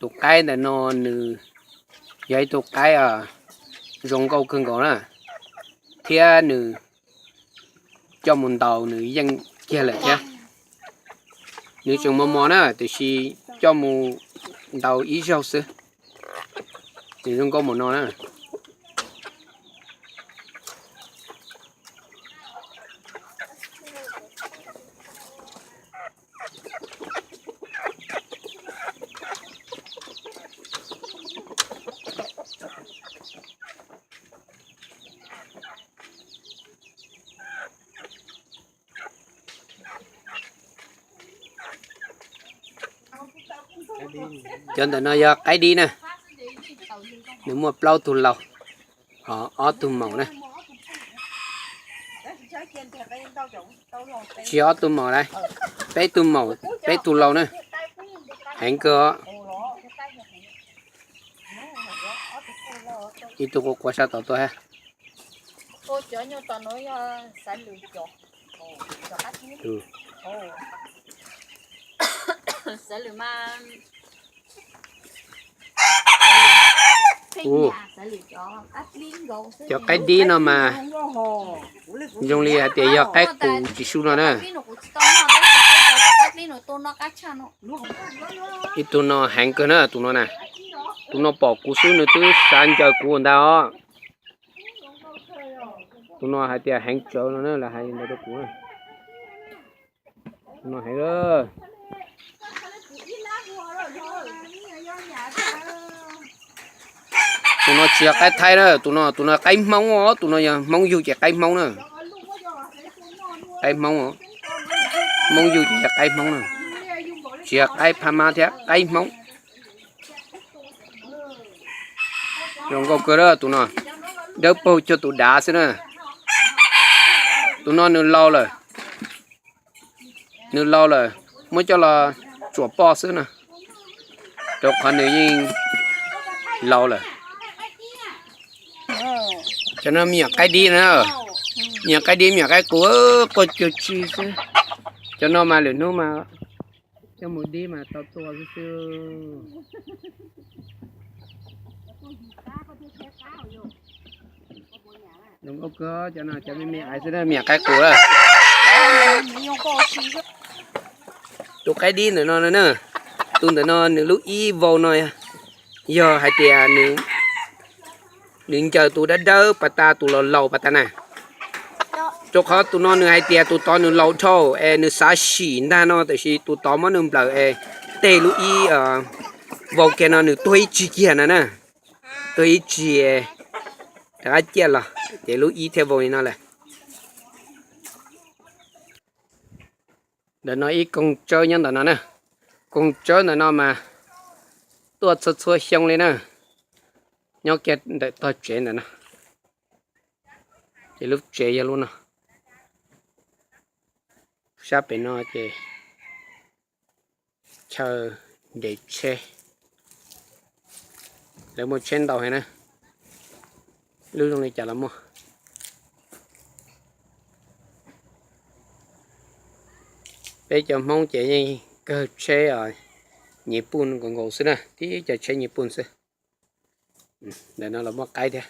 Tus qaib ntawm no nws yog ib tug qaib zoo nkauj kawg nkaus na, thiab nws coj mus ntaus nws yeej kiag lawm thiab. Nws tseem mos mos na, tiam sis coj mus ntaus ib zaug xwb, nws zoo nkauj mus no na. Cov ntawm no yog qaib dib na, nws muaj plaub tug laus, ho ob tug maum na. Tsis yog ob tug maum lawm, peb tug maum, peb tug laus na, heev kawg os. Ib tug quaj quaj sab tod tuaj hab. Cov qaib dib no mas zoo li hais tias yog qaib qus tsis su no na. Ib tug no heev kawg na, tus no na. Tus no pom kuv xwb nws twb xav ncaws kuv ntag os. Tus no hais tias heev tsawv no na, lawv hais li ntawd rau kuv. Tus no heev. Tus no tsis yog qaib thaib na, tus no, tus no qaib hmoob os, tus no yog hmoob yug ces qaib hmoob na. Qaib hmoob, hmoob yug ces yog qaib hmoob na, tsis yog qaib phab mab thiab, qaib hmoob. Zoo nkauj kawg a tus no, dawb paug cuag tus dav xwb na. Tus no nws laus lawm, nws laus lawm, muab coj los tsuam poj xwb no, rau qhov nws yeej laus lawm. Cov no me nyuam qaib dib na, me nyuam qaib dib me nyuam qaib qus quaj cuag tsi xwb. Cov no mas lwm hnub mas coj mus dib mas tau tua xwb xwb. Zoo nkauj kawg cov no, cov me me aiv xwb na, me nyuam qaib qus lawm. Tus qaib dib ntawm no na, tus ntawm no nws lub ib vau no yog hais tias nws ncaws tus dawb dawb pas tas, tus laus laus pas tas na. Rau qhov tus no nws hais tias tus tod nws laus dhau es nws xav sim ntag no, tiam sis tus tod muab nws nplawm es tej lub ib vau kiag no nws tuag ib tsig kiag no na. Tuag ib tsig rov qab ciaj los ces lub ib thiaj vau li no lawm. Ntawm no ib koog tsawb nyob ntawm no na. Koog tsawb ntawm no mas tuaj txhua txhua xyoo li na. Nyob kiag ntawm tog tsev ntawm no. Ces lub tsev yog lub no. Sab pem no ces chaw nres tsheb. Lawv muaj tsheb ntau heev na. Lub zoo li cas los muaj. Peb cov Hmoob ces yeej kawg tsheb nyis puj nkaus nkaus xwb na, tib cov tsheb nyis puj xwb. Ntawm no los muaj qaib thiab.